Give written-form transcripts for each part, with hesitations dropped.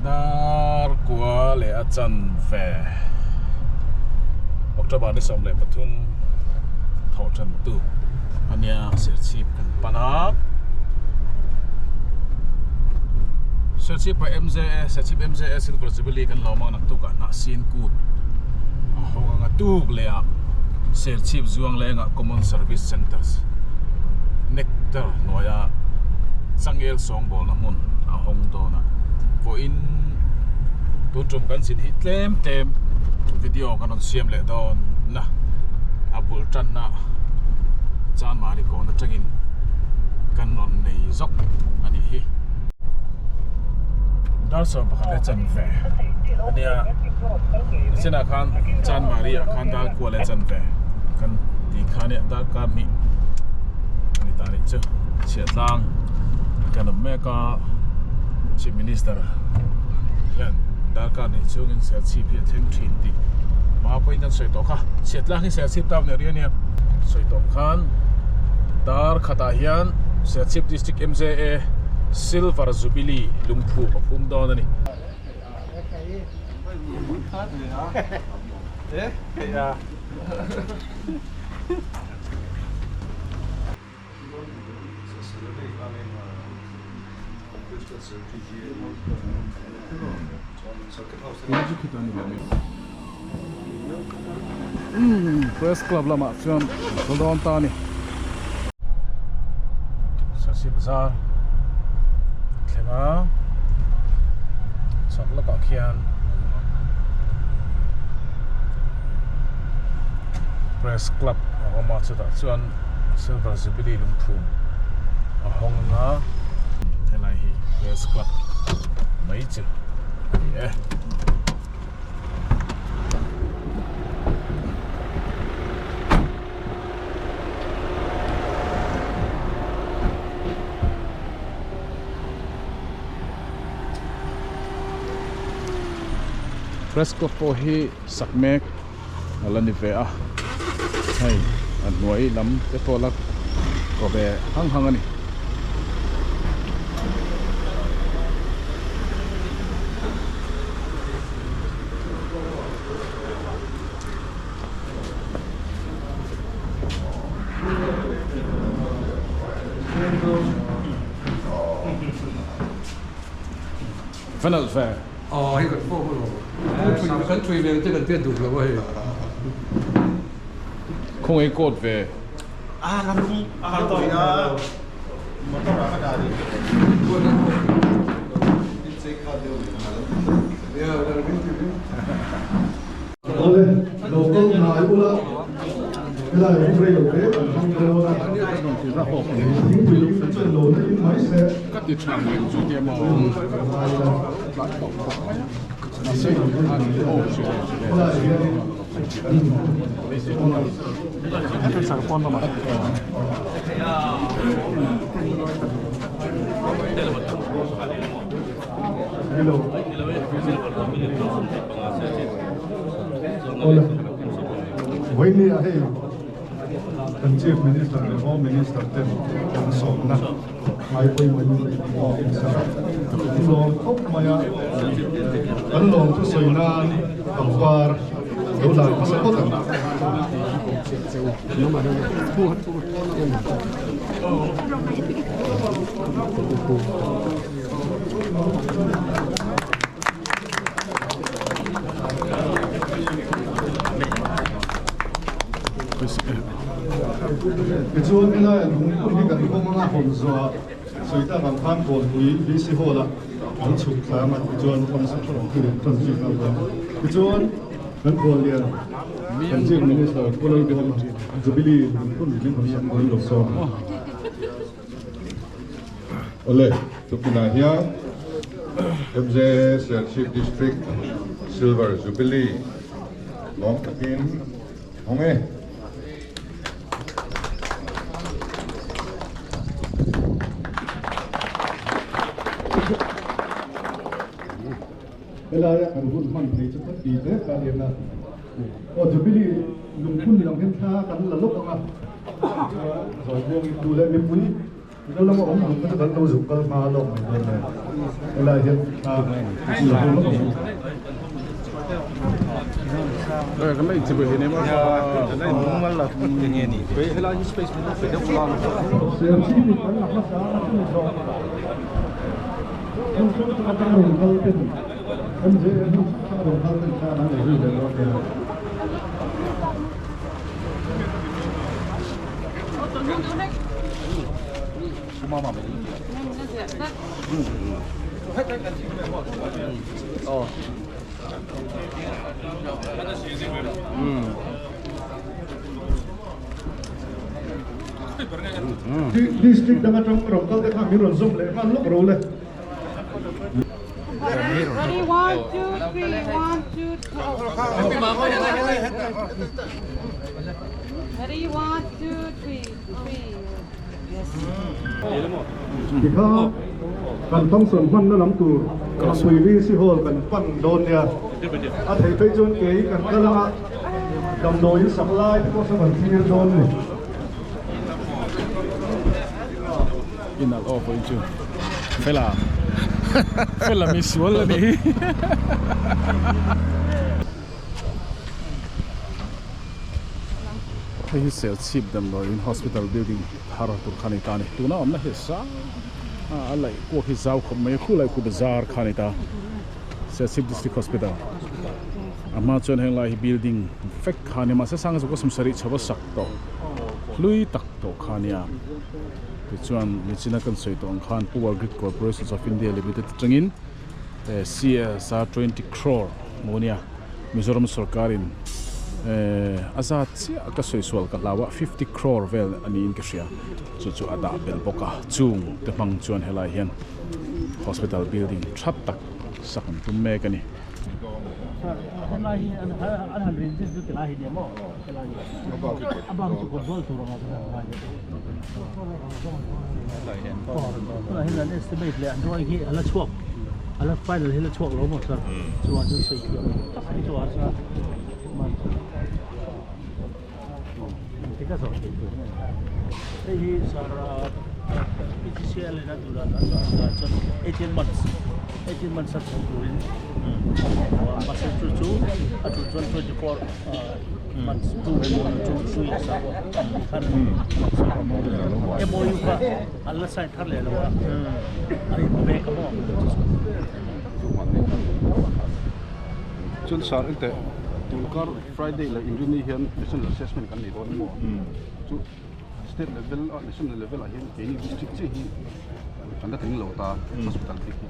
Dar kua leh a chan ve. October ni 13 thawh tan tu ania Serchhip kan pan a. Serchhip ah MJA Serchhip MJA Silver Jubilee kan lo mang naktuk ah Hnahsin kut a hawng anga tuk leh ah Serchhip zuang leng ah Common Service Centres Nectar hnuaia changel sawngbawlna hmun a hawng dawn a vawiin tun tum kan zin hi tlem tlem video kan rawn siam leh dawn na a bul tanna Chanmari kawn atangin kan rawn nei zawk a nih hi. Dar 11 leh chanve a nia nichinah khan Chanmari ah khan dar kua leh chanve kan tih kha nia darkar hnih a ni ta nih chu chhiahtlang kan awm mek a Chief Minister hian darkar hnih chungin Serchhip hi a thleng thin tih hma pawhin kan sawi tawh kha chhiahtlang hi Serchhip town area ania sawi tawh khan dar khatah hian Serchhip District M_J_A Silver Jubilee lungphum a phum dawn a ni. Press club lamah chuan kal dawn ta a ni. Serchhip bazar thleng a chhak lawkah khian press club a awm a chutah chuan silver jubilee lungphum a hawng ang a helai hi press club mai chu a ni e. Press club pawh hi sak mek a la ni ve a hei a hnuai lam te pawh la kaw ve hang hang a ni. Fanal ve. Aw hei kan fawk alawm. Kan thui ve te kan pian duh lo a hei. Khawngaih coat ve. A la lung a tawi a motor ah ka dah rih. Awle, lo kal ngai ula, helai hun rei lo te kan hmang dawn a, thingpui chuan lo na in mai se. Ka ti tha mai chu tia maw. Helai hianin kan Hello. Awle. Vawiin ah hei kan Chief Minister leh Home Minister ten an sawmna ngai pawimawh in sak a. Kan lawm khawp mai a, kan lawm chu sawi nan pangpar lo lan hmasa phawt ang. Tichuan helai lungphun hi kan kawng anga hawn zawhah sawi tak ang khan Kawnpui VC Hall ah an chhuk tlang a, tichuan tan zui nghal dawn. Tichuan kan Khuallian kan Chief Minister Pu Lalduhawma Jubilee lungphun min hawn sak dawn lo sawm. Awle, tukinah hian MJA Serchhip District Silver Jubilee lawm takin hawng e. Helaia kan hun hman thei chu ka ti hle ka en a. Aw Jubilee lungphun ni lang hian thla kan la lawk ang a, chuan zawi buangin tu leh mipui Mizo lama awm lung kha chu kan lo zuk kal hma lawk mai dawn nen. Helai hian thla la ho lawk ang. Serchhip in kan la hmasa a chumi zawh hmun hrang hrang atang rawn kal ten MJA hmun hrang hrang rawn kal ten khan an lo zui ve dawn nia. District dang atang rawn kal te kha min rawn zawm leh nghal lawk ro le. Ready, one, two, three, one, two, Ready, one, two, three, three. Tikha kan function hmanna lam tur Kampui VC Hall kan pan dawn nia. A theih phei chuan kei kan kal anga damdawiin sak lai te pawh saw kan thlir dawn a ni. Inalh aw pawhin chu Fela Fela mi sual a nih hi. Hei hi Serchhip damdawiin hospital building thar tur kha a ni ta a ni. Tuna awmna hi a sang a, a laih kuak hi zau khawp mai a, khu lai khu bazar kha a ni ta Serchhip District Hospital. A hma chuan heng lai hi building vek kha a ni a, mahse sang zawk a sawmsarih chho a sak tawh hlui tak tawh kha a nia. Tichuan nichina kan sawi tawh ang khan Power Grid Corporations of India Limited atangin CSR 20 crore hmuh a nia. Mizoram sorkarin a zat chiah ka sawi sual ka hlau a, 50 crore vel a niin ka hria. Chu chu a dah belh bawk a, chung te hmang chuan helai hian hospital building tha tak sak an tum mek a ni. Chuan sir engteh tunkar Friday leh Inrinni hian national assessment kan nei dawn emaw chu state level ah national level ah hian keini district chiah hi kan la tling lo ta hospital bik hi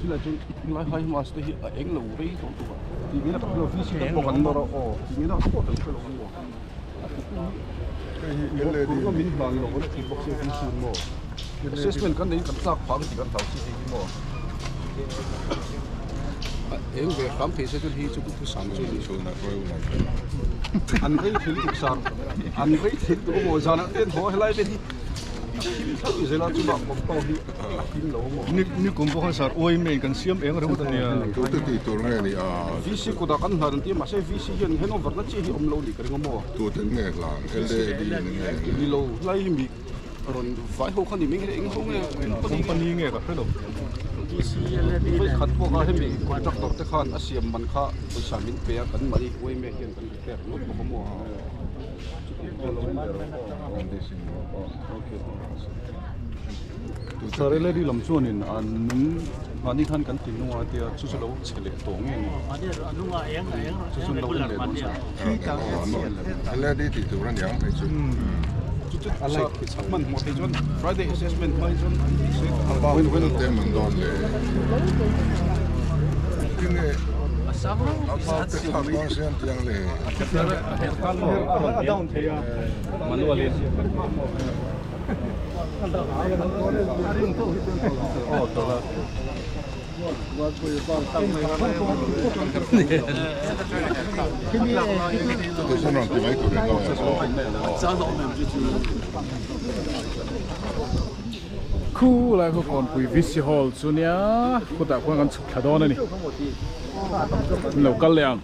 chulai chuan helai hai mas te hi a eng lo rei tawh tuk a tih ngei na tak lo VC te pawh kan nawr a aw tih ngei na pawh kan hre lo emaw tuna min hlan lo an ti bawk sia VC maw assessment kan neiin kan tlak phah ang tih kan hlau chi hei hi maw a eng ve hram thei se chuan hei chu duhthusam chu a ni an rei thil tuk sar an rei thil tuk amaw zanah te an haw a helai vel hi a him thlauh zel a chuvang compound hi a him lo amaw ni kum pawh khan sar uai mai kan siam eng ringawt a nia tute tih tur nge ni a VC kutah kan hlan an ti a mahse VC hian handover na chiah hi awm lo nih ka ring amaw tute nge hlan LAD nge ni lo lai hi mi Rawn vai ho kha ni mai nge eng ho nge company nge ka hre lo. Vawi khat pawh kha hemi contractor te khan a siam man kha pawisa min pe a kan mani uaime hian kan repair ngawt bawk a maw Sareledi lam chuanin a nung mahni khan kan ti nung a tia chu chu lo chhe leh tawh nge ni chu chu lo en leh dawn sa. Lady tih tur a niang phei chu. Chu chu a hmanhmawh thei chuan Friday assessment hma hi chuan an tih se A bak chu te man dawn le. Tinge a bak te thlak dawn se an tiang le. A down thei a. Manual in. Aw tawh la. Khu lai khu kawnpui VC Hall chu nia khutah khuan kan chhuk thla dawn a ni an lo kal leh ang.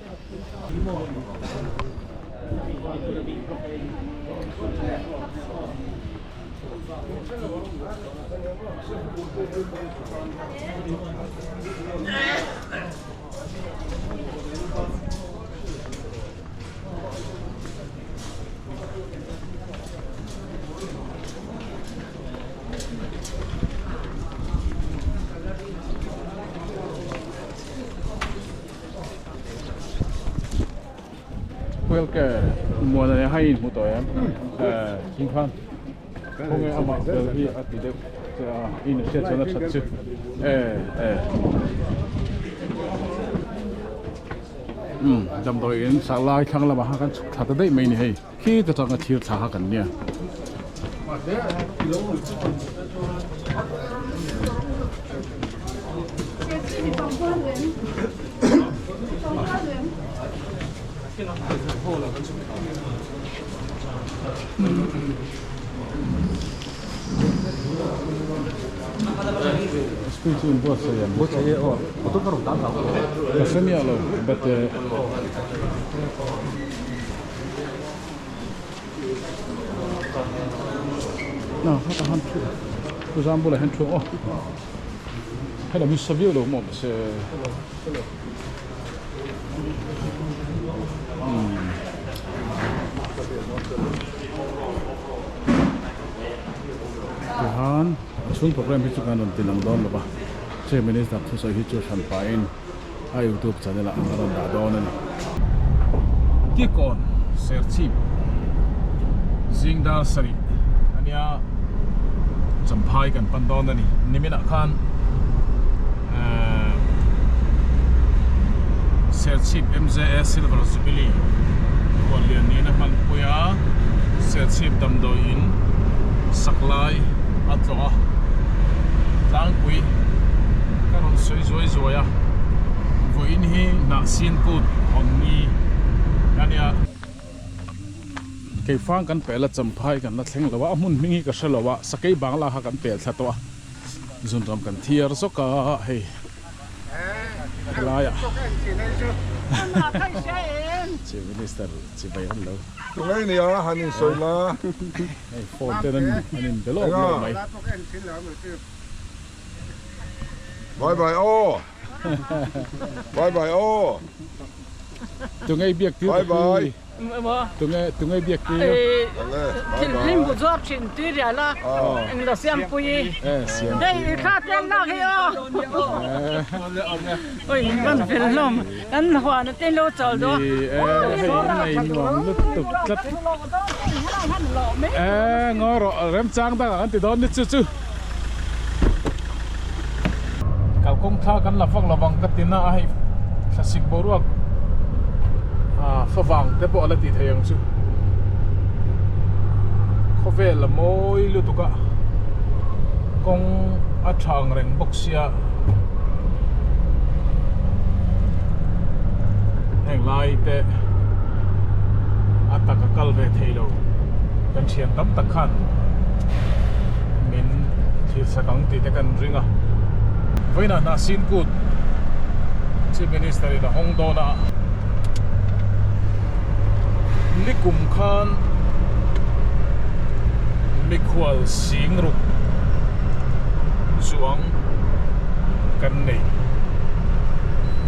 Welke muan a hai in hmu tawh em thing khan khawnge amah tel hi a ti deuh che a in a hriat chuan a that chu e e umm damdawi in sak lai thlang lamah khan kan chhuk thla ta daih mai a ni hei khi ta tanga thir thla kha kan nia. School chu in buatsaih em? Buatsaih e aw. Ka hre miah lo but Na heta han thu thu zam bulah hian thu aw helam hi sa viau lo maw mahse umm tihan a chhung program hi chu kan rawn ti lang dawn lo va Chief Minister thusawi hi chu hran pahin a youtube channel ah a rawn dah dawn a ni. Kikawn Serchhip zing dar sarih ania Champhai kan pan dawn a ni. Niminah khan Serchhip MJA Silver Jubilee khuallian niin a hmanpui a, Serchhip damdawi in sak lai a tlawh a, tlangpui ka rawn sawi zuai zuai a, vawiin hi hnahsin kut hawn ni a nia. Keifang kan pel a Champhai kan la thleng lo a, a hmun hming hi ka hre lo a, Sakei Bangla kha kan pel thla tawh a, zunram kan thiar zawk a hei helaiah Chief Minister chibai an lo. Tungai nia han insawi la. Hei phone ten an inbe lawk lawk mai. Bye bye aw. Bye bye aw. Tunge i biak tir Bye bye. Tunge tunge i biak tir. Thil mu zuar thin tui rial a eng lo siam pui. Eh siam pui. Hei thla te an lak hi aw. Oi kan fel hlawm kan huan te lo chawl daw. Ni e hei nei nuam lutuk tlat. Eh ngawi rawh remchang dangah kan ti dawn ni chu chu. Kalkawng thla kan la vak lovang ka ti na a hei thlasik boruak ah favang te pawh a la tih theih ang chu khawvel a mawi lutuk a kawng a tha ang reng bawk sia heng lai te a taka kal ve thei lo kan thian tam tak khan. Min thil sak ang tih te kan ring a. Vawiinah Hnahsin Kut Chief Minister in a hawng dawn a. Nikum khan mikhual sing ruk zuang kan nei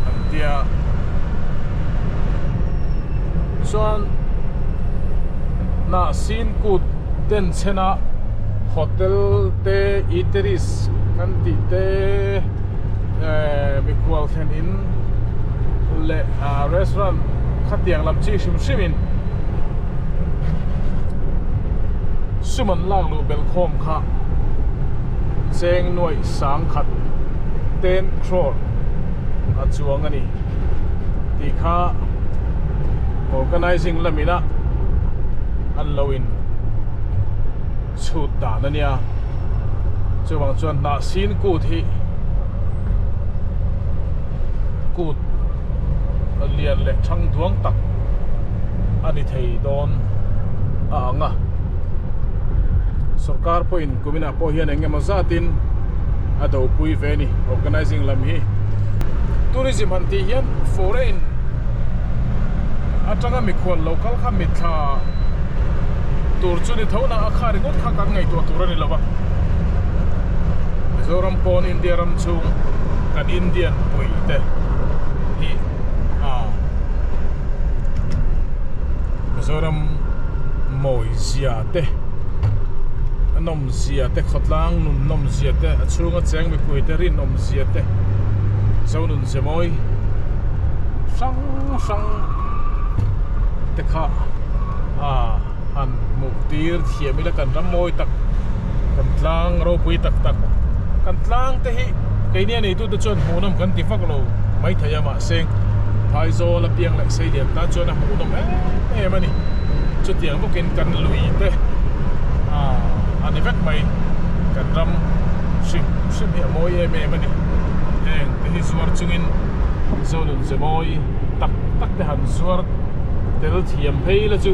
an tia. Chuan Hnahsin Kut den chhena hotel te eateries kan tih te eh mikhual thlen in leh ah restaurant khatiang lam chi hrim hrim in sum an lak luh belh khawm kha cheng nuaih sang khat ten crore a chuang a ni tih kha organizing lamina an lo in. Chhut dan a nia chuvang chuan hnah sin kut hi kut lian leh thang duang tak a ni thei dawn a ang a sorkar pawhin kuminah pawh hian eng emaw zatin a do pui ve a ni organizing lam hi tourism han tih hian foreign atanga mikhual lo kal kha mitthla. tur chu ni tho na a kha ringawt kha kan ngaihtuah tur a ni lo va. Mizoram pawn India ram chhung kan Indian pui te hi a Mizoram mawi zia te a nawm zia te khawtlang nun nawm zia te a chhunga cheng mipui te rinawm zia te Zonun ze mawi hrang hrang te kha a han hmuh tir thiam ila kan ram mawi tak kan tlang ropui tak tak kan tlang te hi keini a neitu te chuan hmuhnawm kan ti vak lo maithei a mahse phaizawl a piang leh sei lian tan chuan a hmuhnawm em em a ni chutiang bawkin kan lui te ah a ni vek mai kan ram hrim hrim hi a mawi em em a ni heng te hi zuar chungin Zonun ze mawi tak tak te han zuar tel thiam phei la chu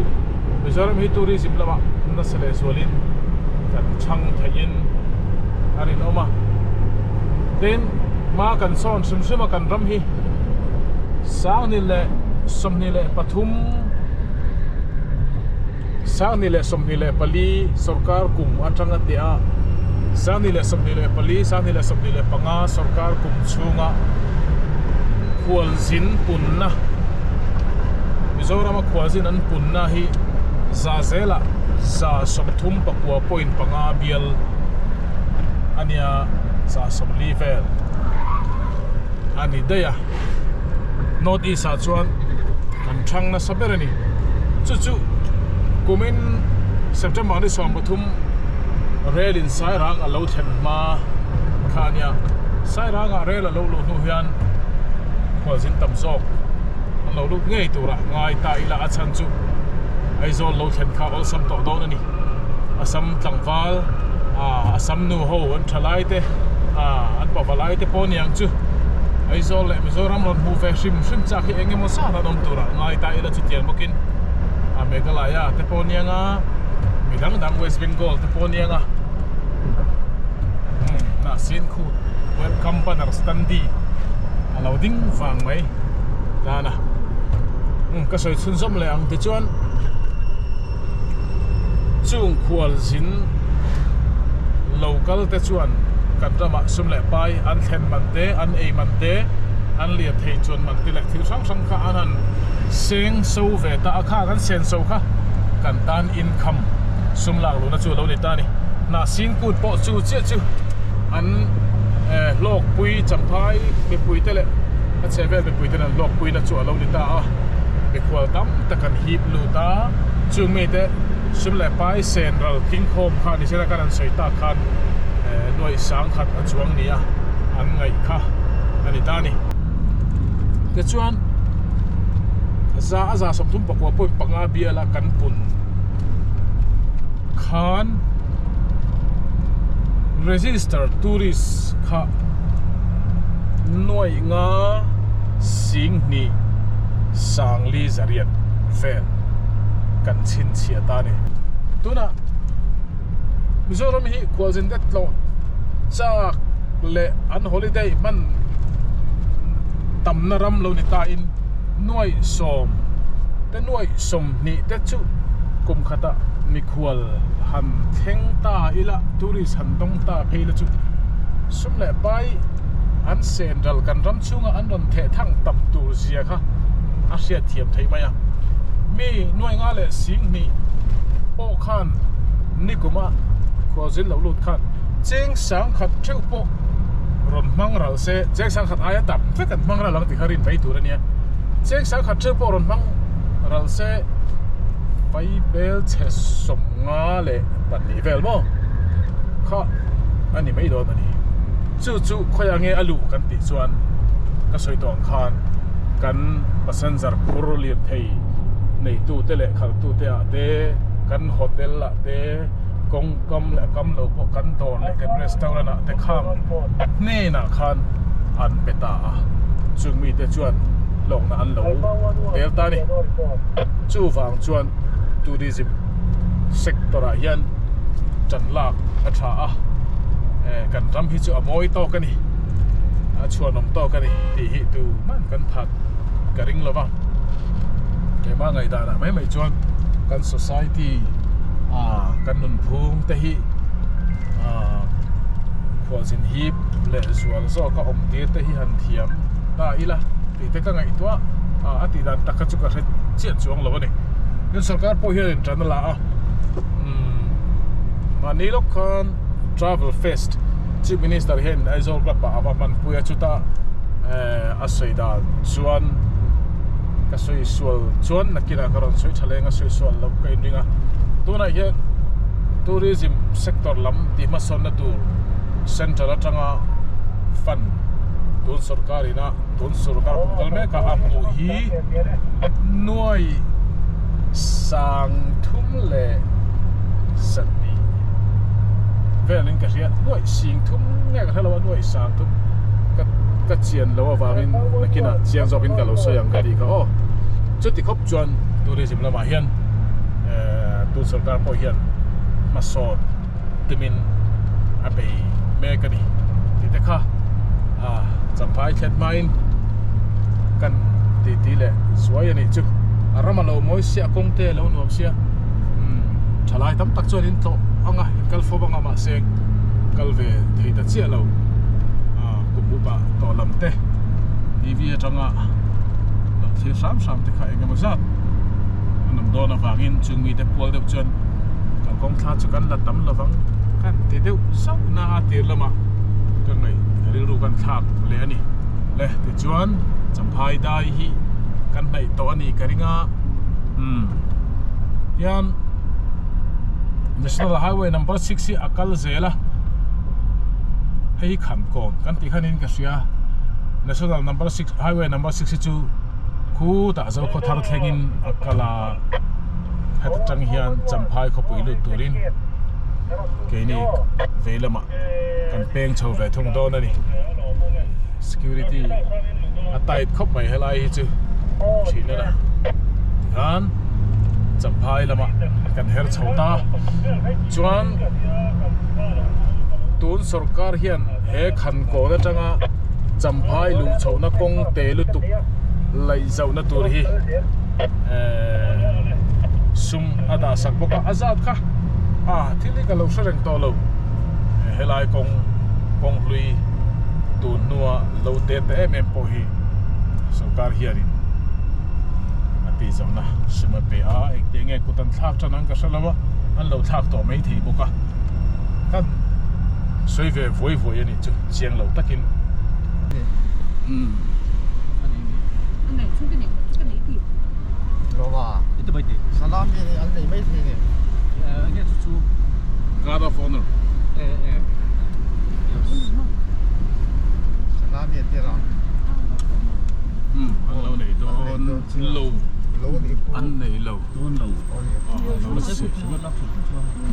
Mizoram hi tourism lamah nasa leh zualin kan chhang theihin a rinawm a. Tin, hma kan sawn hrim hrim a kan ram hi 2023 2024 sorkar kum atanga teh a 2024 2025 sorkar kum chhunga khualzin punna Mizorama khualzin an punna hi za zelah 39 point panga bial a nia 40 vel a ni daih a North East ah chuan kan thang nasa ber a ni chu chu kumin September ni 13 rel in Sairang a lo thlen hma kha a nia Sairang ah rel a lo luh hnu hian khualzin tam zawk an lo lut ngei turah ngai ta ila a chhan chu Aizawl lo thlen kha awlsam tawh dawn a ni Assam tlangval ah Assam nu ho an tha lai te ah an pava lai te pawh niang chu Aizawl leh Mizoram rawn hmuh ve hrim hrim chak hi eng emaw zat an awm turah ngai ta ila chutiang bawkin ah Meghalaya te pawh niang a mi dang dang West Bengal te pawh niang a umm hnahsin khut welcome banner standee a lo ding vang mai tan a umm ka sawi chhunzawm leh ang tichuan chung khual zin lo kal te chuan kan ramah sum leh pai an thlen man te an ei man te an lian thei chuan man te leh thil hrang hrang kha an han seng so ve ta a kha kan sen so kha kan tan income sum lak luhna chu a lo ni ta a ni hnah sin kut pawh chu chiah chu an hlawk pui champhai mipui te leh a chhe vel mipui ten an hlawk pui na chu a lo ni ta a mikhual tam tak an hip lut a chung mite sum leh pai sen ral thingkhawm kha ni sela kan an sawi tak khan nuaih sang khat a chuang nia an ngaih kha a ni ta a ni tichuan za a za 34 point panga biala kan pun khan register tourist kha nuaih nga sing hnih sangli zariat vel kan chhinchhiah ta a ni. Tunah Mizoram hi khualzin te tlawh chak leh an holiday hman tamna ram lo ni tain nuaih sawm te nuaih sawmhnih te chu kum khatah mikhual han thleng ta ila tourist han dawng ta phei la chu sum leh pai an sen ral kan ram chhunga an rawn theh thang tam tur zia kha a hriat thiam theih mai a mi nuai nga leh sing hnih pawh khan nikuma khualzin lo lut khan cheng sang khat theuh pawh rawn hmang ral se cheng sang khat aia tam vek an hmang ral ang tih kha rin mai tur a nia cheng sang khat theuh pawh rawn hmang ral se Paibel chhe 52 vel maw kha a ni mai dawn a ni chu chu khawiah nge a luh kan tih chuan ka sawi tawh ang khan kan passenger phur lirthei neitu te leh khalhtu te ah te kan hotel ah te kawng kam leh kam lo pawh kan dawr leh kan restaurant ah te khang hnenah khan an pe ta a chung mite chuan hlawkna an lo tel ta a ni chuvang chuan tourism sector ah hian tan lak a tha a kan ram hi chu a mawi tawk a ni a chhuanawm tawk a ni tih hi tu man kan that ka ring lo va keimah ngaihdan ah mai mai chuan kan society a. Kan nunphung te hi khualzin hip leh zual zawk a awm tir te hi han thiam ta ila tih te ka ngaihtuah a, a tih dan tak kha chu ka hre chiah chuang lo a ni. Tin sorkar pawh hian in tan a la a, mahni lawk khan travel fest chief minister hian Aizawl club ah a va hmanpui a, chuta a sawi dan chuan ka sawi sual chuan nakinah ka rawn sawi tha leng a sawi sual loh ka inring a tunah hian tourism sector lam tih hmasawnna tur central atanga fund tun sorkar ina tun sorkar kum kal mek a a hmuh hi nuai sang thum leh sahnih velin ka hria nuai sing thum nge ka hre lo a nuai sang thum ka ka chian loh avangin nakinah chiang zawkin ka lo sawi ang ka tih kha aw chuti khawp chuan tourism lamah hian eh tun sorkar pawh hian hmasawn tumin a bei mek a ni tih te kha a champhai thlen hmain kan titi leh zuai a nih chu a ram a lo mawi sia kawng te a lo nuam sia umm thalai tam tak chuan in tlawh ang a in kal fawp ang a mahse kal ve thei ta chiah lo a kum upa tawh lam te tv atanga lo thlir hram hram te kha eng emaw zat an awm dawn avangin chung mite pual deuh chuan kalkawng thla chu kan la tam lovang kan ti deuh zauh na a tir lamah ka ngaih ka rilru kan thlak leh a ni le tichuan Champhai dai hi kan hnaih tawh a ni ka ring a umm hian National Highway number 6 hi a kal zel a hei hi Khankawn kan tih khanin ka hria National number 6 Highway number 6 hi chu khutah Zokhaw thar thlengin a kal a heta tang hian Champhai khawpui lut turin keini vei lamah kan peng chho ve thung dawn a ni security a tight khawp mai helai hi chu thin a la tikhan Champhai lamah kan her chho ta chuan tun sorkar hian he Khankawn atanga Champhai luh chhohna kawng te lutuk laih zauhna tur hi ehh sum a dah sak bawk a a zat kha a thil hi ka lo hre reng tawh lo helai kawng kawng hlui tun hnua lo te ta em em pawh hi sorkar hianin a tih zauhna sum a pe a engtiang nge kut an thlak tan ang ka hre lo a an lo thlak tawh mai thei bawk a kan sawi ve vuai vuai a nih chu chiang lo takin Guard of Honor an lo nei dawn lo an nei lo an lo si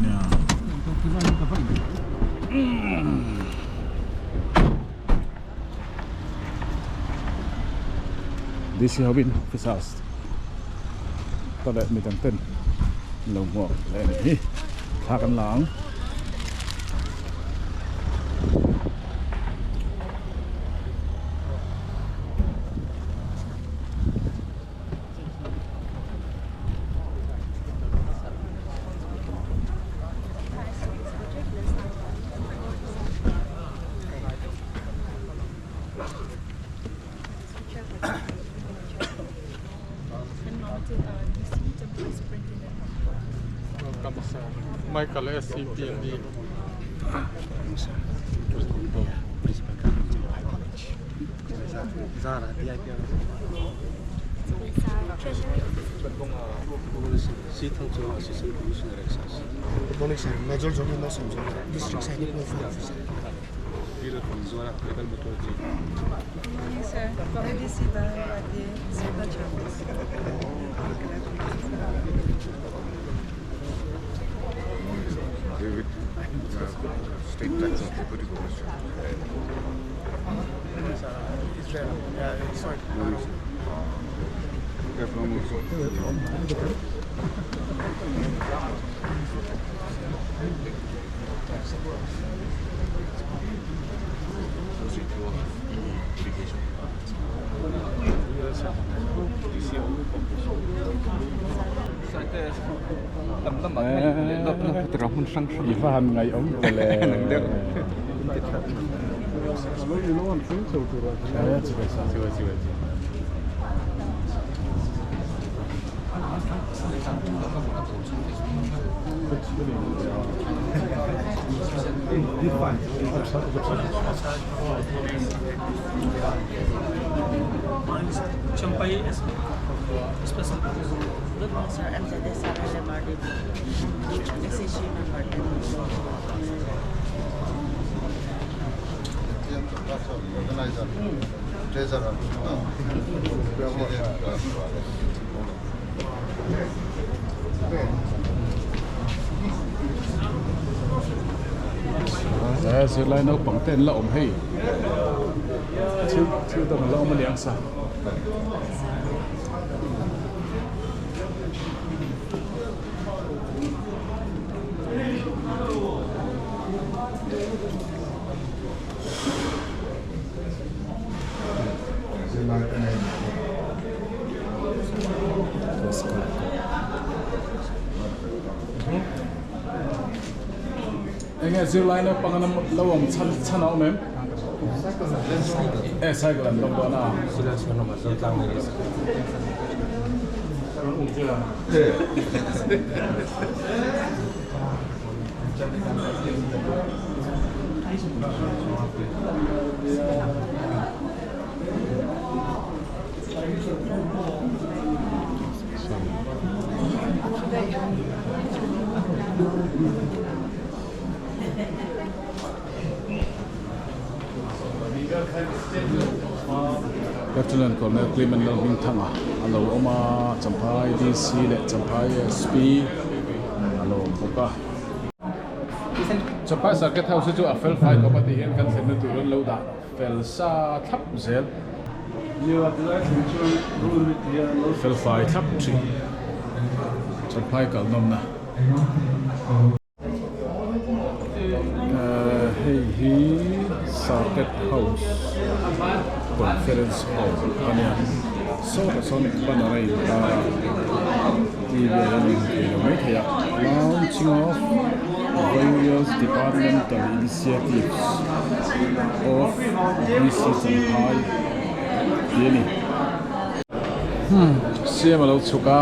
nia. DC hovin officers te leh midang ten an lo hmuak leh a nih hi thla kan la ang. Michael SCPND. Good morning, sir. Major Joginder Samson, District Sainik Welfare Officer. Good morning, sir. ADC Varanpati, Srita Chavez. David, State Tax Deputy Commissioner. Israel. Yeah, sorry. Tam lamah khan in leh lawk na tura hmun hrang hrang. I va han ngaihawm ve le. Nang deuh. Champhai Special Good morning, sir. I'm Zedesa LMRD, SHG member. He zirlai naupang te an la awm hei thil thil dang a la awm a niang sa. Enge zirlai naupang an lo awm chhan chhan a awm em? E cycle an dawng dawn a. Lieutenant Colonel Clement Lalhmingthanga a lo awm a, Champhai DC leh Champhai SP a lo awm bawk a. Champhai Circuit House hi chu a fel fai khawp a tih hian kan thlenna tur an lo dah fel sa thlap zel. Fel fai thlap thin Champhai kalnawmna. Hei hi Circuit House Conference Hall a nia sawtah sawn banner a intar a tih vel a ni thei lo mai thei a launching of various departmental initiatives of D_C Champhai tih a ni siam a lo chhuk a.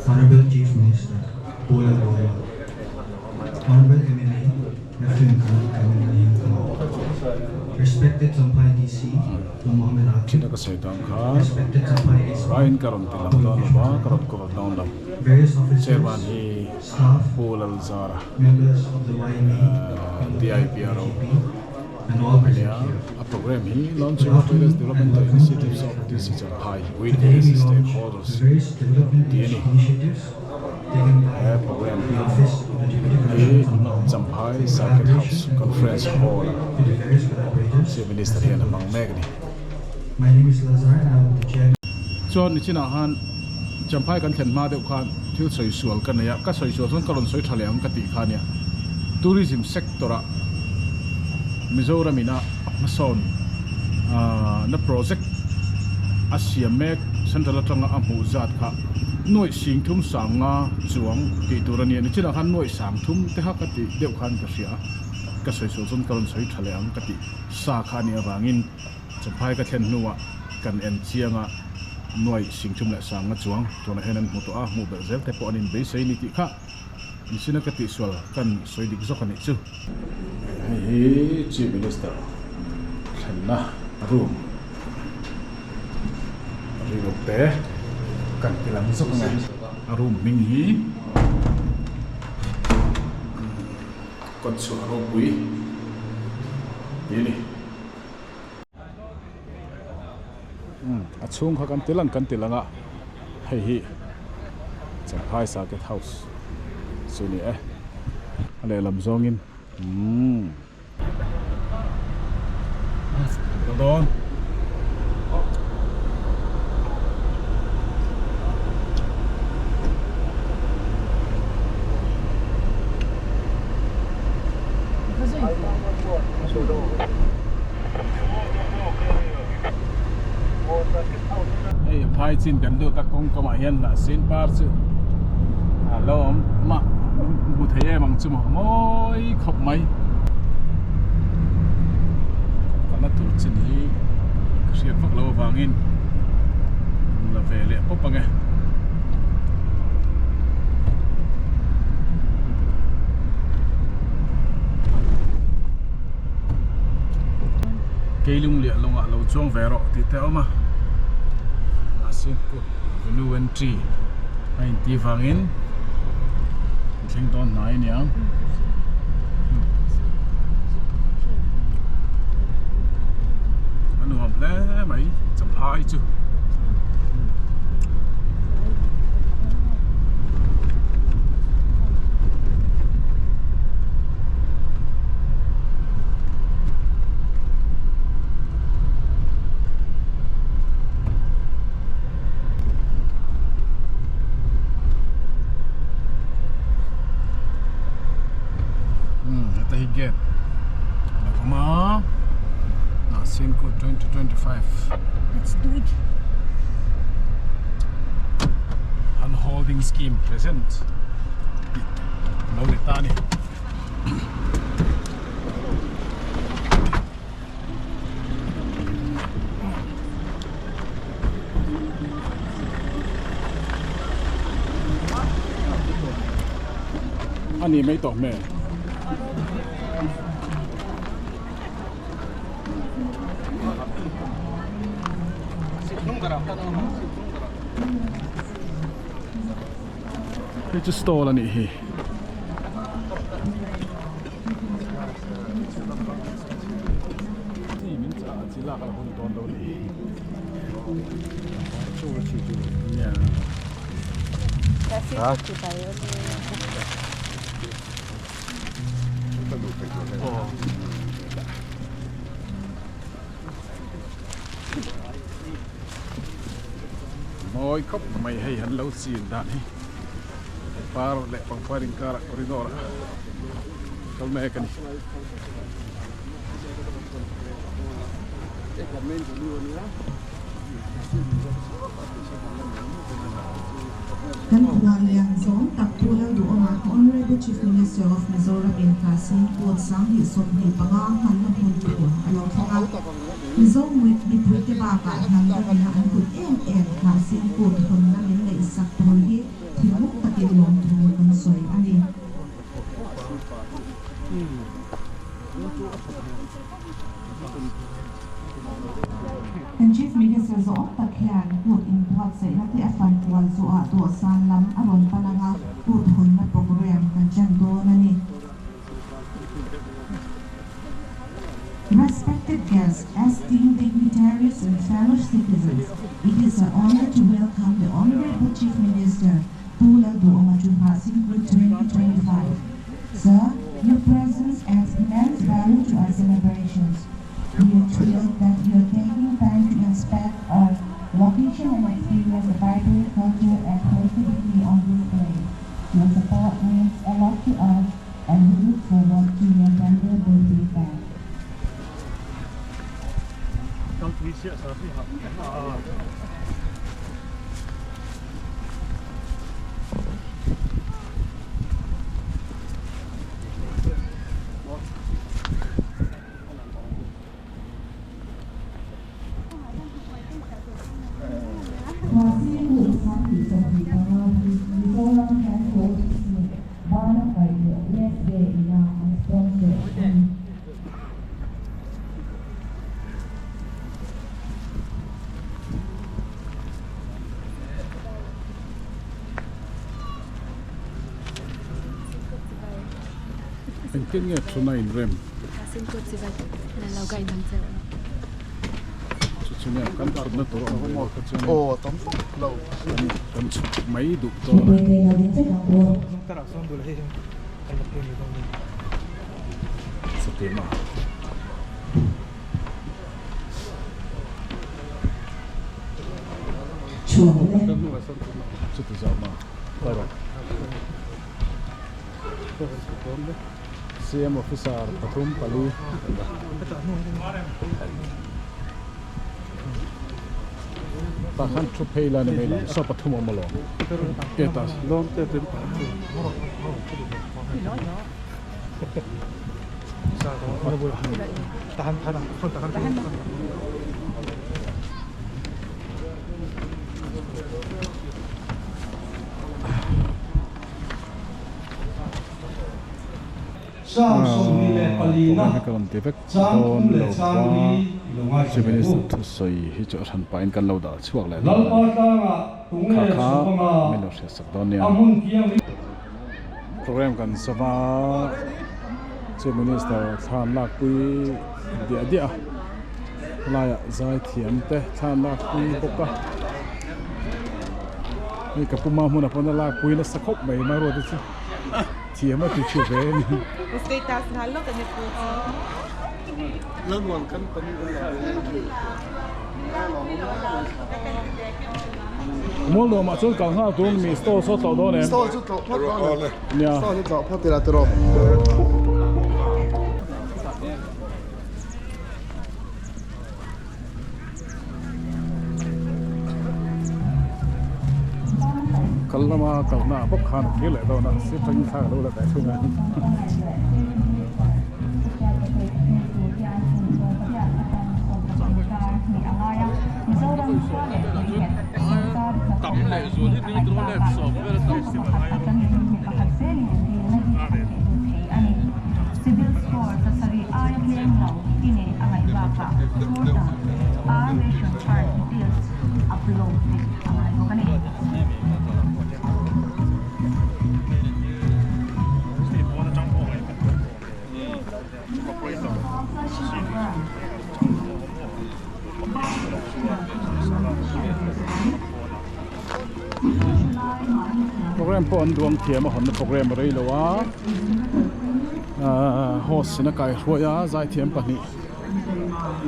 Honorable Chief Minister, Paula Goya, Honorable MLA, Lieutenant Colonel Kevin Rahim Respected Champhai DC, Mohammed Akif, Respected Champhai SP, Ryan ka rawn ti lang dawn lo va, ka rawn cover dawn lo. Various officers, Chairman hi staff, Pu Lalzara, members of the YMA, DIPRO and all present ania. here. A program hi Launching of Various Developmental Initiatives of DC Champhai with Today we various launch stakeholders the various development tih a ni. initiatives taken by He program the Office of the Deputy hi Commissioner Champhai Champhai in Circuit House collaboration and Conference cooperation Hall-ah with the various collaborators Chief and Minister hian a hmang stakeholders. mek a ni. My name is Lazar and I am the chairman. Chuan nichinah khan Champhai kan thlen hma deuh khan thil sawi sual ka nei a, ka sawi sual chuan ka rawn sawi tha leh ang ka tih kha ania. Tourism sector ah Mizoram ina hmasawn na project a siam mek central atanga a hmuh zat kha nuaih sing thum sang nga chuang tih tur a nia. Nichinah khan nuaih sang thum te kha ka tih deuh khan ka hria a, ka sawi sual chuan ka rawn sawi tha leh ang ka tih sa kha a nih avangin Champhai ka thlen hnuah kan en chiang a, nuaih singthum leh sanga chuang tunah hian an hmu tawh a, hmuh belh zel te pawh an inbeisei ni tih kha misina ka tihsual kan sawi dik zawk a nih chu. Hei hi Chief Minister thlenna room riluk te kan ti lang zawk ang e. A room hming hi kawtchhuah ropui tih a ni. A chhung kha kan ti lang kan ti lang a, hei hi Champhai Circuit House chu ni e. A lehlam zawngin umm. Ka dawn. Hei phai chin kan lut a kawng kamah hian lah sin par chu a lo awm mah hmu thei em ang chu maw mawi khawp mai kalna tur chin hi ka hriat vak lo avangin la ve leh pawp ang e. Keilung liah lawngah lo chuang ve rawh tih te a awm a, mahse Avenue entry a intih vangin an thleng dawn hnai a niang. A nuam hle mai Champhai chu. Heta hi gate a lo awm a Hnahsin Kut 2025 Let's do it. Hand holding scheme present tih a lo ni ta a ni. A ni mai tawh hmel. Hei chu stall a nih hi. Mawi khawp mai hei an lo chin dan hi par leh pangpar inkarah corridor ah kal mek a ni. Kan khuallian zawng tak Pu Lalduhawma, Honourable Chief Minister of Mizoram in Hnahsin Kut 2025 hmanna hmun tur a lo thleng a. Mizo mipuite bakah hnam dangina an kut em em Hnahsin Kut hawnna min neihsak tur hi thinlung takin lawmthu kan sawi a ni. Kan Chief Minister zawng tak hian kut inbuatsaihna te a fan kual zawhah dawhsan lam a rawn pan anga kut hawnna programme kan ṭan dawn a ni. Respected guests, esteemed dignitaries and fellow citizens, it is an honor to welcome the Honorable Chief Minister Pu Lalduhoma to Hnahsin Kut 2025. Sir, your presence adds immense value to our celebrations. We are thrilled that you are taking time to inspect our location and experience the vibrant culture and creativity on display. Your support means a lot to us and we look forward to your valuable feedback. Hnahsin Kut 2025 hi Mizoram Hand Holding Scheme bana kaih leh Yes Day ina an sponsor a ni. Engtin nge thuna inrem? Chu nia kan chhutna tur a awm ve kha chuan Aw a tam vak lo. Kan chhut mai duh dawn a. Chuti maw? Chuti zawk maw? CM officer pathum pali tah khan thu phei la ni mai lo saw pathum a awm alawm hetah Psalm 24 na ka rawn ti vek chang dawn thum leh lo chang va li i lo ngaithla Chief leh Minister u. thusawi hi chu a hran pahin kan lo dah chhuak leh dawn Lalpa a ni. tlangah tunge Kha kha chhuk anga min lo hriatsak dawn nia. a hmun thianghlim. Program kan sava Chief Minister thlan lakpui diah diah a, helaiah zaithiam te thlan lakpui bawk a, hei ka puma hmunah pawn a lakpui nasa khawp mai hmanrua te chu thiam a ti thu ve a ni. Status nghal lawk a ni pu chu. Mual nuamah chuan kal nghal tur mi stall saw tlawh dawn em? Stall chu tlawh phawt dawn em? Nia. Stall chu tlawh phawt ila tiraw. Kal lama kalna ah bawk khan a kir leh dawn a, sir tangin thla ka lo la daih thung a. Program pawh an duang thiam a hawnna program a rei lo a ahh host in a kaihruai a zaithiam pahnih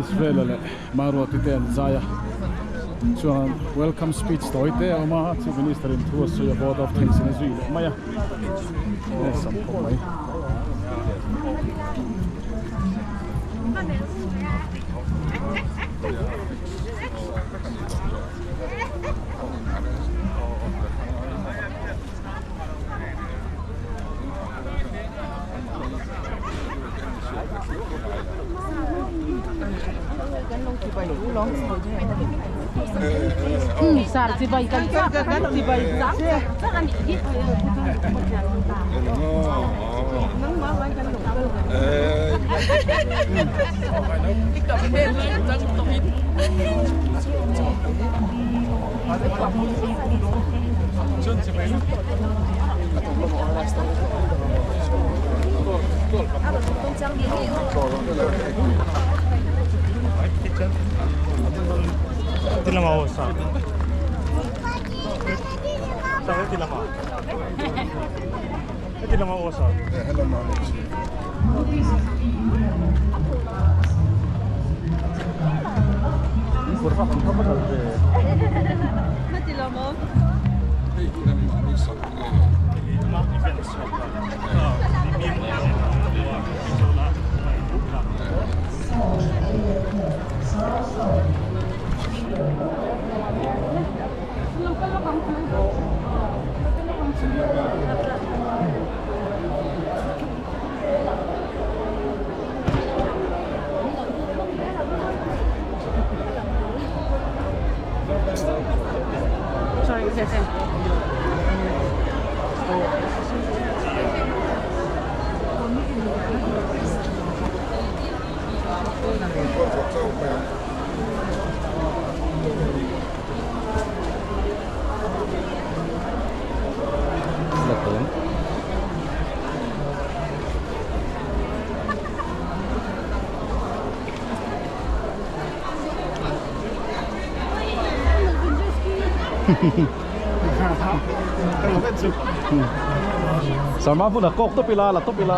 Israel-a leh Maruati te an zai a chuan welcome speech tawi te a awm a chief minister in thu a sawi a vote of thanks in a zui leh mai a hei sam khawp mai. Sarma hmun a kawk tawp ila la tawp ila.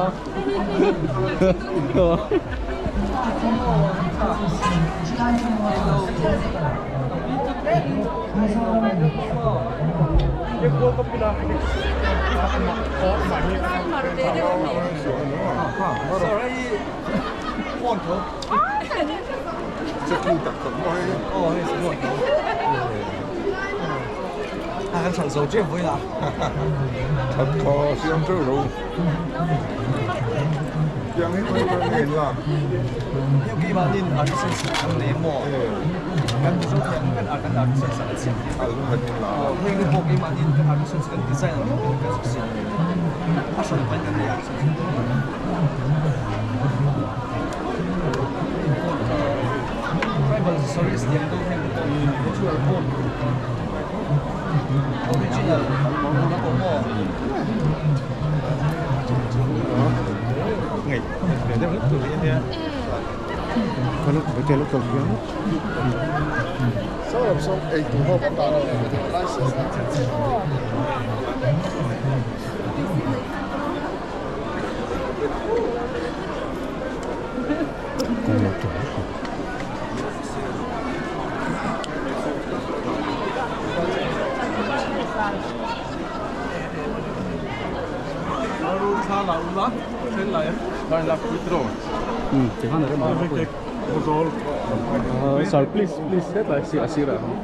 Sir please please hetlai a sirah hian.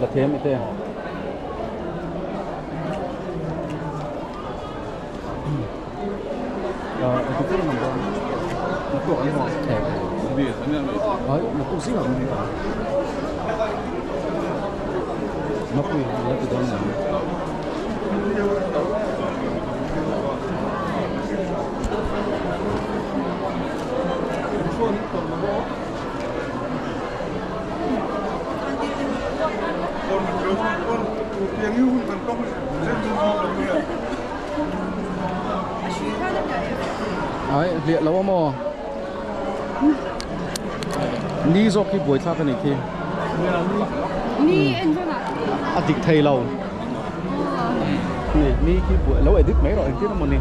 La them ite. Ai hliah lo a maw ni zawk hi buai thlak a nih khi a dik thei lo ni ni khi buai lo edit mai rawh engtin emaw ni.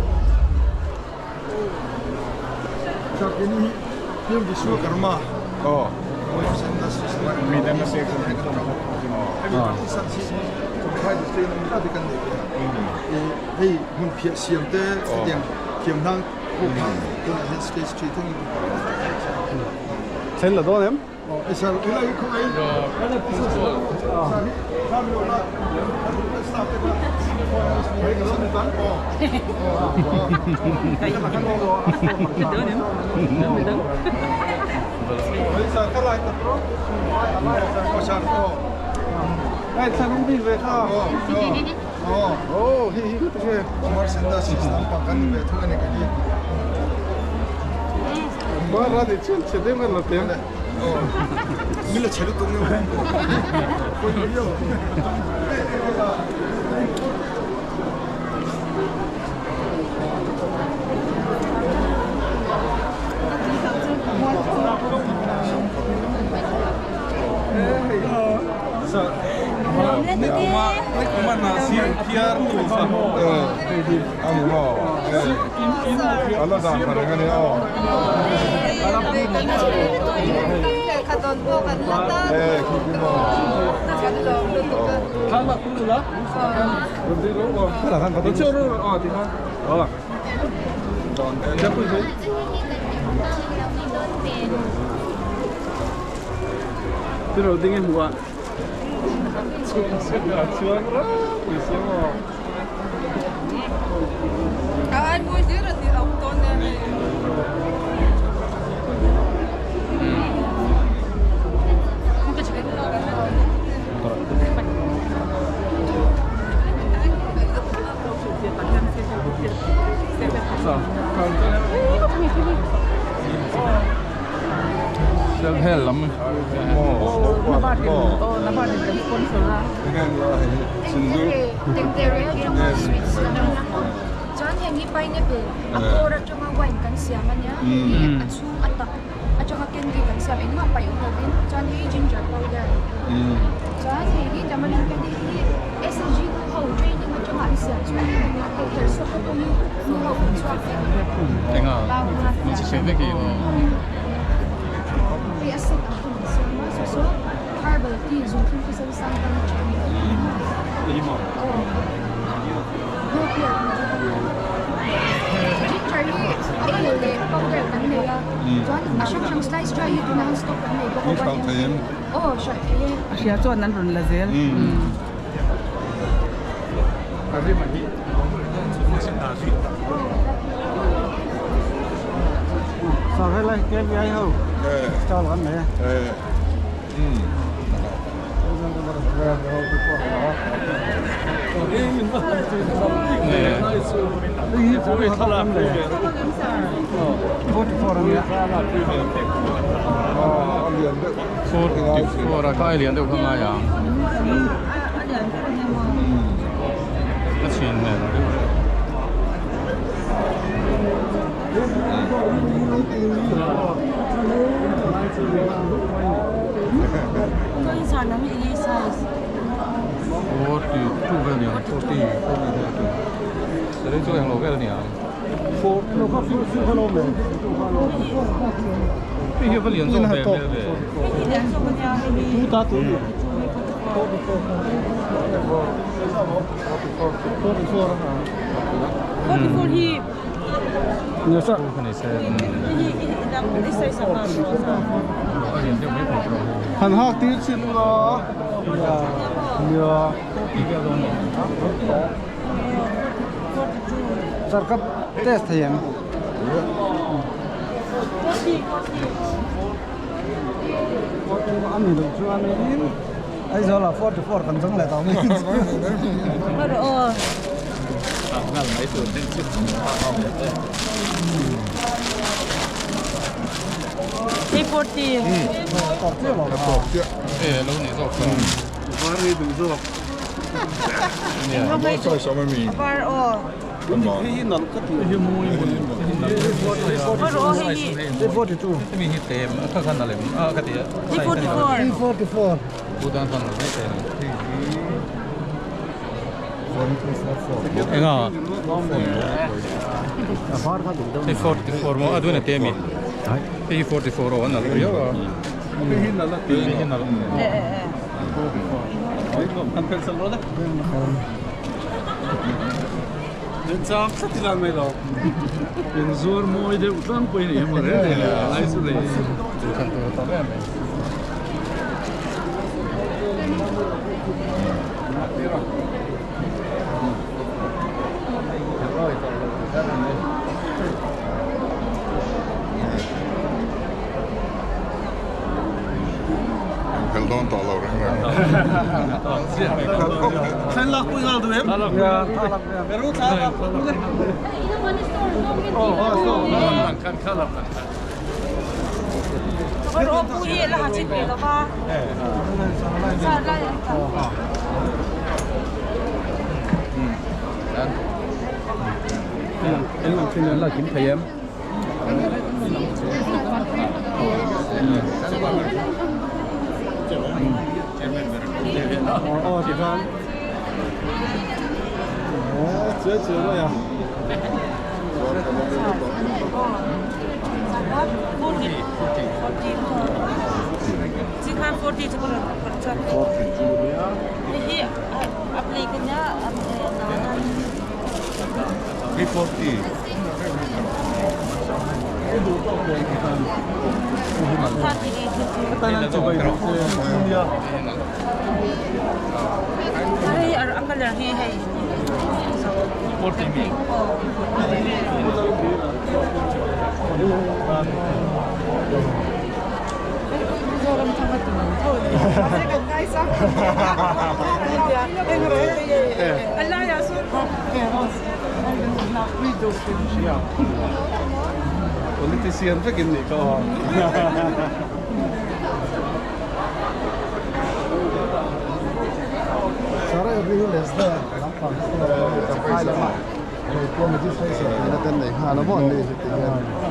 Hei hmun phiah siam te hetiang thiamhnang pawh kha tunah hian stage 3 thlengin Thlen la dawn em? Heng hi pineapple a core atanga wine kan siam a nia, hei hi a chhung a tak atanga candy kan siam engmah paih awm lovin chuan hei ginger powder chuan hei hi tamarind candy hi SHG nu ho training atanga an siam chuan hei herhsawp te pawh hi nu ho kan chhuak vek Enga min chi hriat vek hi Hei a set ang pawh an siam a saw saw herbal tea zungthlum te sen sang tan a tha a ni. Ginger hi a ei leh powder kan nei a chuan a hrang hrang slice dry hi tunah hian stock kan nei bawk a aw hralh thei e. A hria chuan an rawn la zel. 44 a kai lian deuh kha ngai ang a chhin hmel deuh reuh. 42 vel nia 40 42 Sarei chu englo vel nia hei hi va lian zawk ve hmel ve Han hak tir chin ula nia Sarkar test thei ang. Ani loh chuan in Aizawl ah 44 kan zawng leh tawh mai. Enga hei 44 maw a dun a te ami hei hi 44 aw a nalh riau a hei hi nalh La kim thei em? Politician vekin nih ka aw. Sara every less da lampang.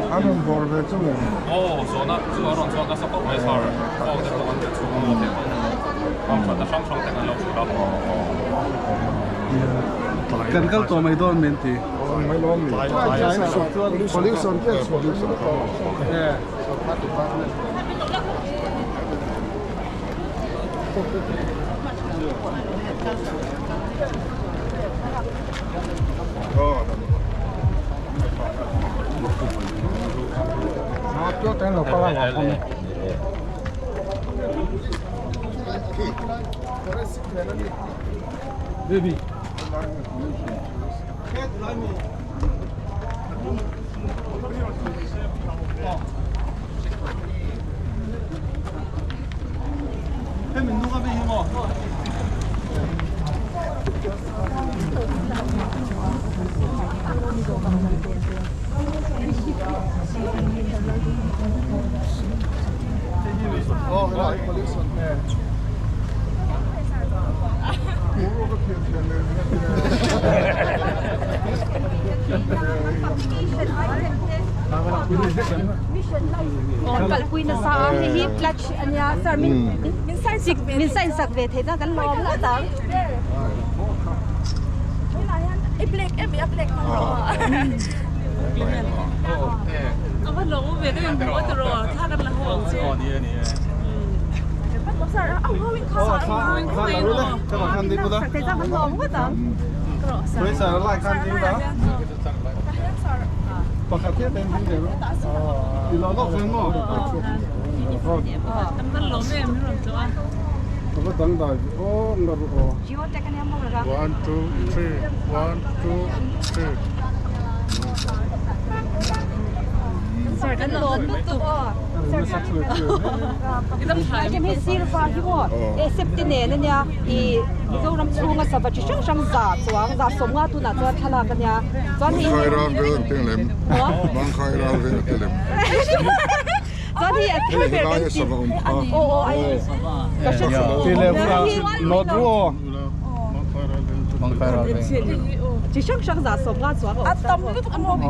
An rawn bawr ve chu nge? Aw, zawhna chu a rawn chhuak nasa khawp mai sir. Phone te pawh an pe chhung maw te pawn am thatna hrang hrang te kan lo hrilh a. Kan kal tawh mai dawn min ti. Mai lawm mi. Pollution te pollution. Baby. Kalpui nasa a hei hi clutch a nia sir min min sign sak min sign sak ve thei chuan kan lawm ngawt ang i black em i a black hmang rawh a va lawm ve ka in hmuh tiraw thla kan la ho ang che One, two, three. One, two, three. Sir kan lawm lutuk aw Sir hei silver hi maw safety nen ania ih Mizoram chhunga sava chi hrang hrang za chuang za sawmnga tunah chuan thlalak ania chuan hei Mangkhai ral vel an teng lem Mangkhai ral vel an ti lem chuan hei a thar ber kan ti aw aw ai ka hre chi hrang hrang za sawmnga chuang a awm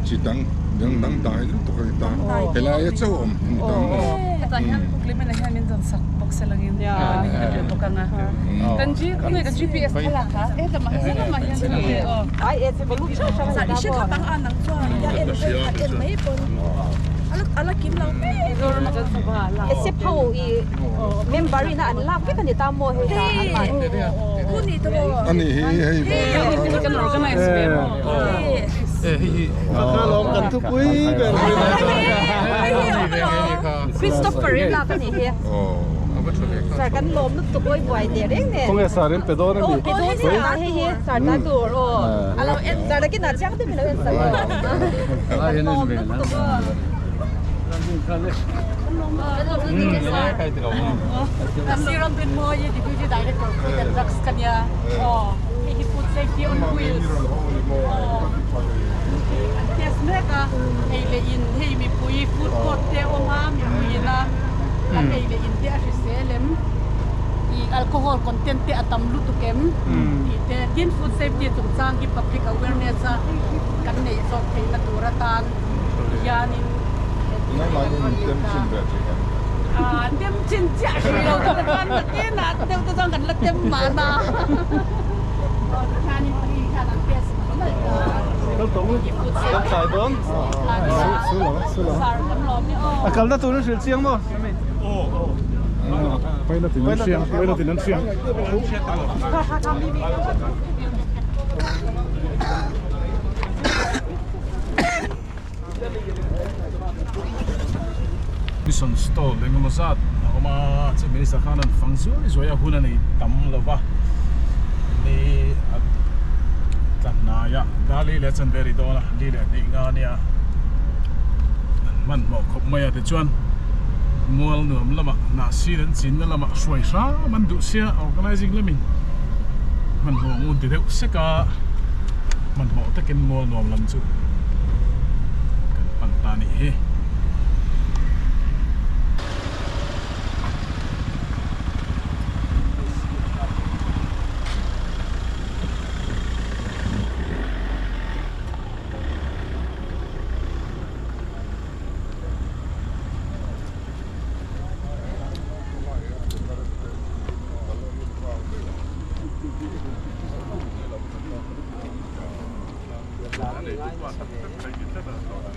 Chi dang dang dang dai lutuk a ni ta helai a chauh a awm ta maw. Hetah hian Pu Clement-a hian min zawn sak bawk se langin min hrilh bawk ang a. Kan G khawnge ka GPS thlalak a heta mah hian lamah hian thil awm ve aw. Ai e chi volume hrang hrang Zan i hre thap ang a nang chuan ya en vel kha en mai pawn ala kim lo mai. Except ho i member ina an lak vek a ni ta maw hei ta an mah. Pu ni tawh. Ani hi hei Kan organize ve maw. Christopher in lak a nih hi. Sir kan lawm lutuk awi buai teh reng nen. Khawnge sir in pe dawn a ni. Aw pe dawn nia hei hi sir ta tur aw. A lo en sir takin ah chiang deuhin a lo en sak aw. Kan lawm lutuk aw. Sir Deputy Director Food and Drugs ka nia aw hei hi Food Safety on Wheels aw an test mek a ei leh in hei mipui food court te a awm a mipui ina an ei leh in te a hrisel em ih alcohol content te a tam lutuk em tih te tin food safety chungchang hi public awareness a kan neih zawk theihna tur atan hianin Tem chin chiah hrih lo chu chuan nakinah deuh te chuan kan la tem mahna. Khianin pali khian an test mai A kalna tur an hrilh chiang maw? Pilot in an hriang, pilot in an hriang. Mission stall eng emaw zat a awm a chief minister khan an fang zuai zuai a hun a nei tam lo va ni a tla hnai a Dali leh chanve ri dawn a li leh hnih nga ania an hmanhmawh khawp mai a tichuan mual nuam lamah hnah sir an chinna lamah hruai hram an duh sia organizing lamin hmanhmawh ngun ti deuh sek a hmanhmawh takin mual nuam lam chu kan pan ta nih hi.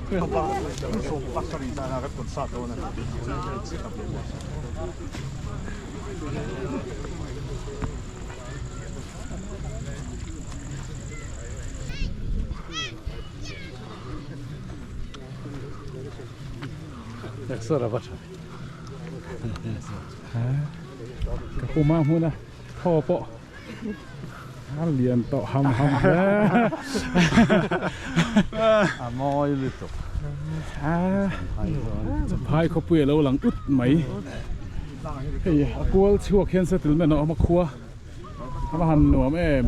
Ka puma hmuna thaw pawh a lian tawh ham ham hle. A mawi lutuk. Phai khawpui a lo lang ut mai. Hei a kual chhuak hian settlement a awm a khua a va han nuam em.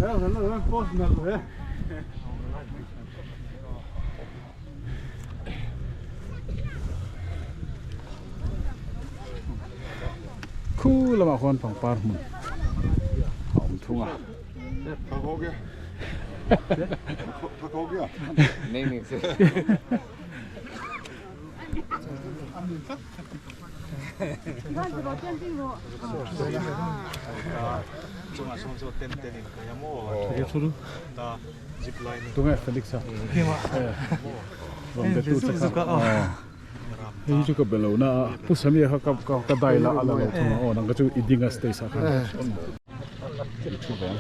Khu lamah khuan pangpar hmun a awm thung a. Tunge Felix a rawn be tu che kha hei hi chu ka be lo na a Pu Samia kha ka ka dai la a la lo thung a aw nang kha chu i ding a stage ah khan i thu ve ang.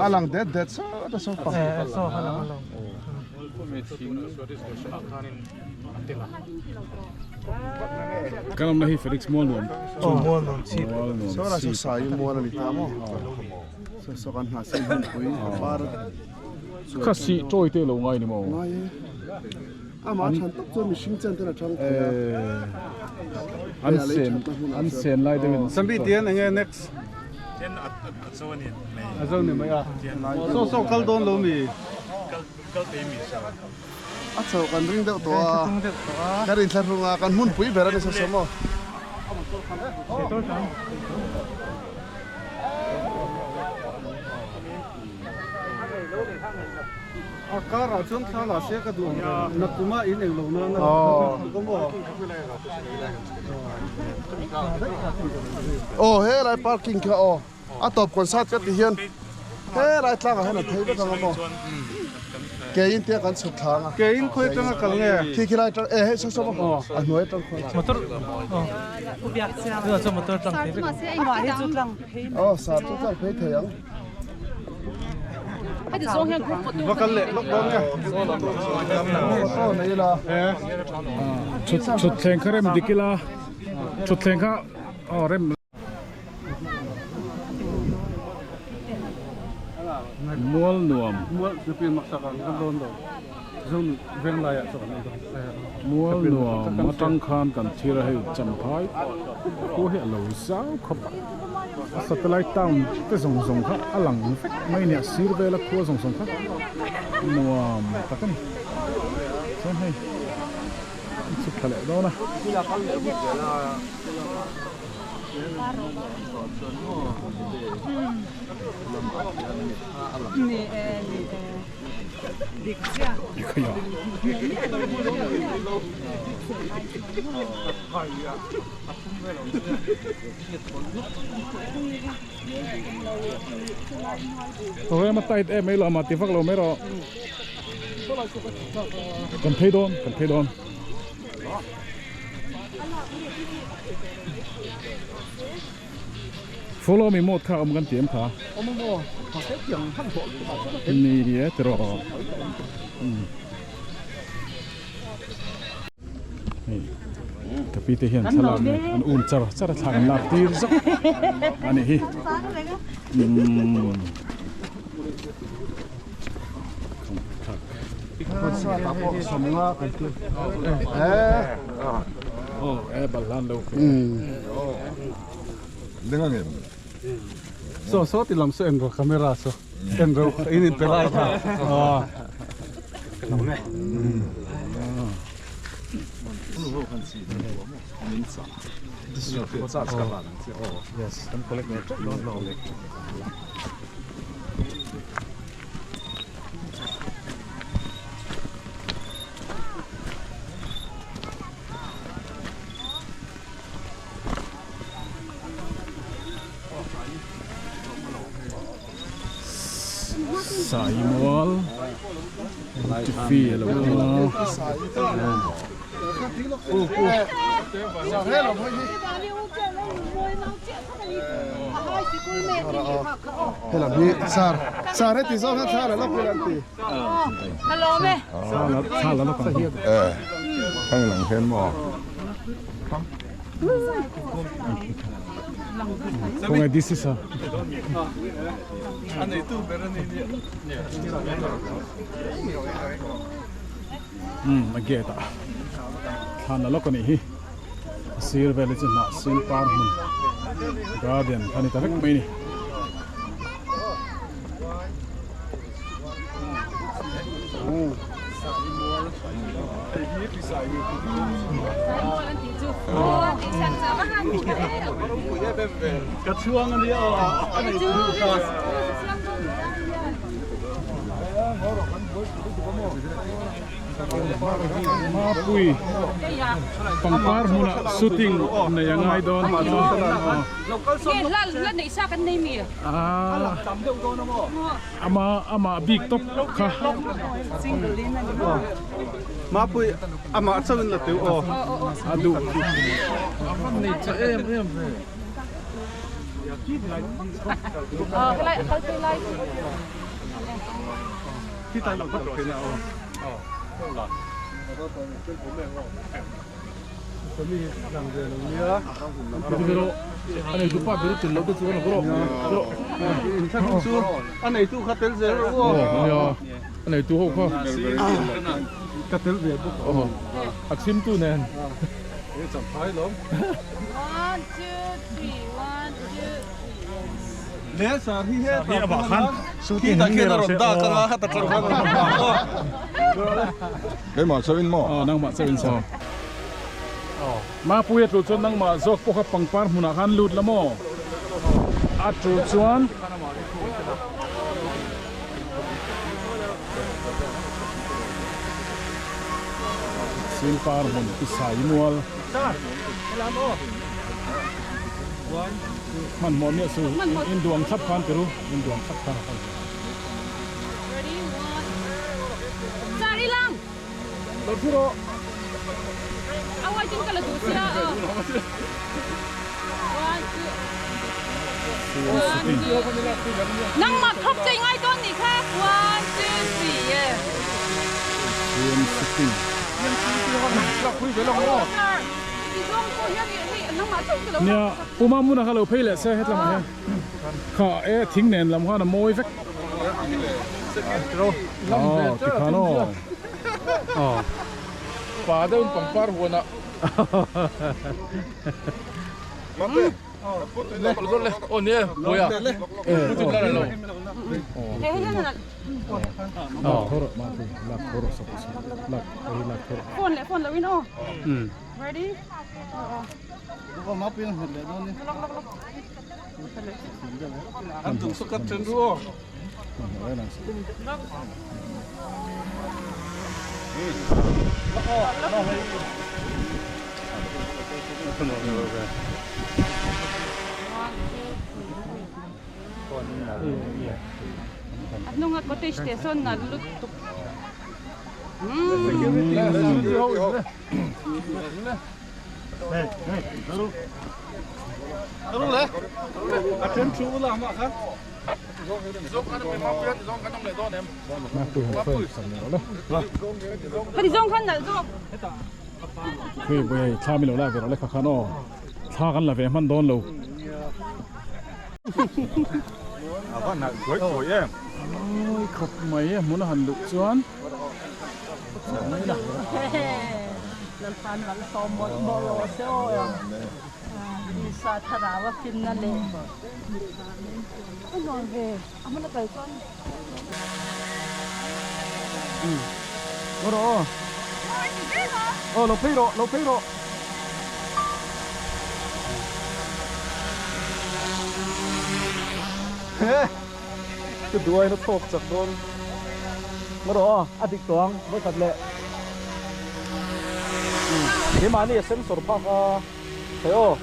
A lang det det sawt a saw pang Kan awmna hi Felix Mualnuam chu Mualnuam chhip Sawra saw sai mual a ni ta maw saw saw kan hnah sin hunpui a var Kha sih tawi te lo ngai ni maw Ngai e Amah than tawp chuan mihring chen ten a thang thei a An sen an sen lai deuhin Sambi tian enge next A zo ni mai a Saw saw kal dawn lo mi A chho kan ring deuh tawh a kan inthlahrung a kan hmunpui ber a ni saw saw maw. A car ah chuan thla la se ka duh ang reng na kuma in eng lo nana ka maw. Aw helai parking kha aw a tawp concert ka ti hian helai tlang ah hian a phei vek ang a maw ke in tia kan chhuk thla ang a ke in khawi atanga kal nge khi khi lai atang e hei saw saw maw a hnuai atang khawi motor aw motor tlang phei vek aw sar chu tlang phei thei ang. Va kal leh lawk dawn nge. Thutthleng kha rem dik ila thutthleng kha aw rem mual nuam mual nuam atang khan kan thlir a hei champhai khua hi a lo zau khawp a. A satellite town te zawng zawng kha a lang vek mai a nia sir vela khua zawng zawng kha nuam tak a ni chuan hei an chhuk thla leh dawn a. Rem a tight em mai lo ama ti vak lo mai rawh kan phei dawn kan phei dawn follow me mode kha awm kan ti em kha ni e tiraw Hei ka pi te hian thlalak nen an um char char a thla an lak tir zawk a nih hi umm aw e balhlan lo saw saw ti lam saw en rawh camera saw en rawh in in pe lai kha aw. Saimual Tiffy a lo awm a. Khawngaih this is a Um a gate ah thlan a lawk a nih hi a sir vel hi chu hnah sin par hmun garden kha a ni ta vek mai a ni. Mapui pangpar hmunah shooting nei a ngai dawn ama ama bik tawp kha Mapui amah chauhin la teu aw a duh a van nei tha em em ve. A neitu kha tel zel rawh u aw. A neitu ho kha. Ka tel ve bawk aw. A chhimtu nen. Keimah chauhin maw? Aw nangmah chauhin saw. Mapui a tul chuan nangmah zawk pawh kha pangpar hmunah khan lut la maw? A tul chuan. Silpar hmun i sai mual. Hmanhmawh miah su in duang thlap khan ti ru in duang thlap khan a kal ve. Lo thu rawh. Siam sitting. Nia Pu Mamuna kha lo phei leh se hetlamah hian kha e thing nen lam khan a mawi vek. Aw tikhan aw. Pa deuhin pangpar huanah. Aw nia Puia Pu chu la lo. A hnunga cottage te sawn nalh lutuk. Khati zawng khan nalh zawk. Khui buai thla mi lo la ve rawh le kha khan aw thla kan la ve hman dawn lo. A va nalh thuai thuai em. Mawi khawp mai a hmun a han luh chuan. Lalpan malsawm mawlh mawlh rawh se aw. Isa thlarau a finna leh. A nuam ve a hmun a kal chuan. Lo rawh aw. Aw lo phei rawh lo phei rawh. He ka duain a thawk chak dawn. Lo rawh aw a dik tawh ang vawikhat leh. Keimahni a sensor phak a. Thei aw.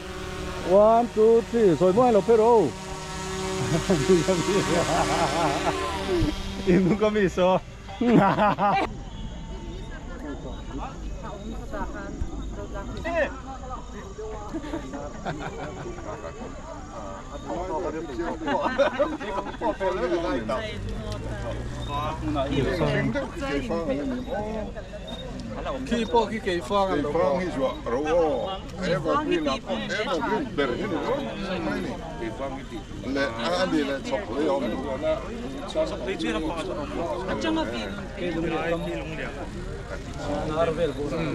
One two three zawi muai lo phei rawh aw. Inung kami so. Khi pawh khi keifang an lo Keifang hi chu ro aw evergreen ah pawh evergreen ber hi ni ro mai ni keifang hi ti le a ni le chhawk hlei a awm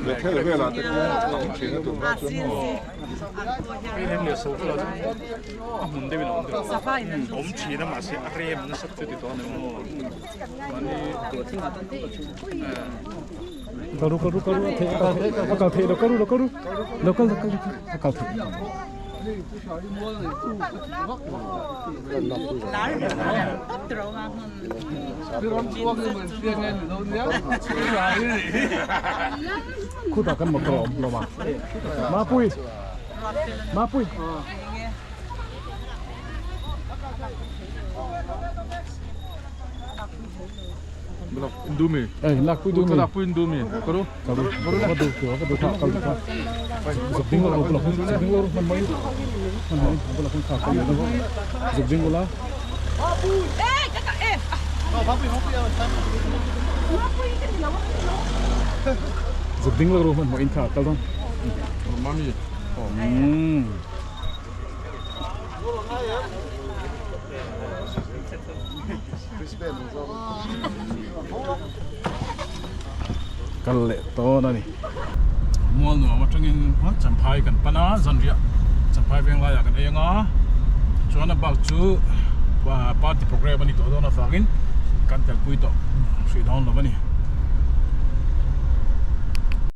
le thel velah te khian a tam thin a tunah chuan maw A hmun deuhin a awm deuh a awm thin a mahse a rem nasa chu ti tawh a ni maw Karu karu karu a theih a kal theih lo karu lo karu lo kal lo kal a kal theih Khutah kan motor a awm hlawm a Mapui Mapui Dumi. Eh, lakpui dumi. Lakpui dumi. Karu. Karu. Ka du ka du kha kal kha. Zuk ding lo lo zuk ding lo man mai. Man mai bula kha kal lo. Zuk ding la. Eh, kaka eh. Zuk ding lo man mai in kha kal don. Mami. Kal leh tawn a ni. Mual nuam atangin Champhai kan pan a, zanriah Champhai veng laiah kan ei anga chuan a bak chu party program a ni tawh dawn avangin kan telpui tawh hrih dawn lo a ni.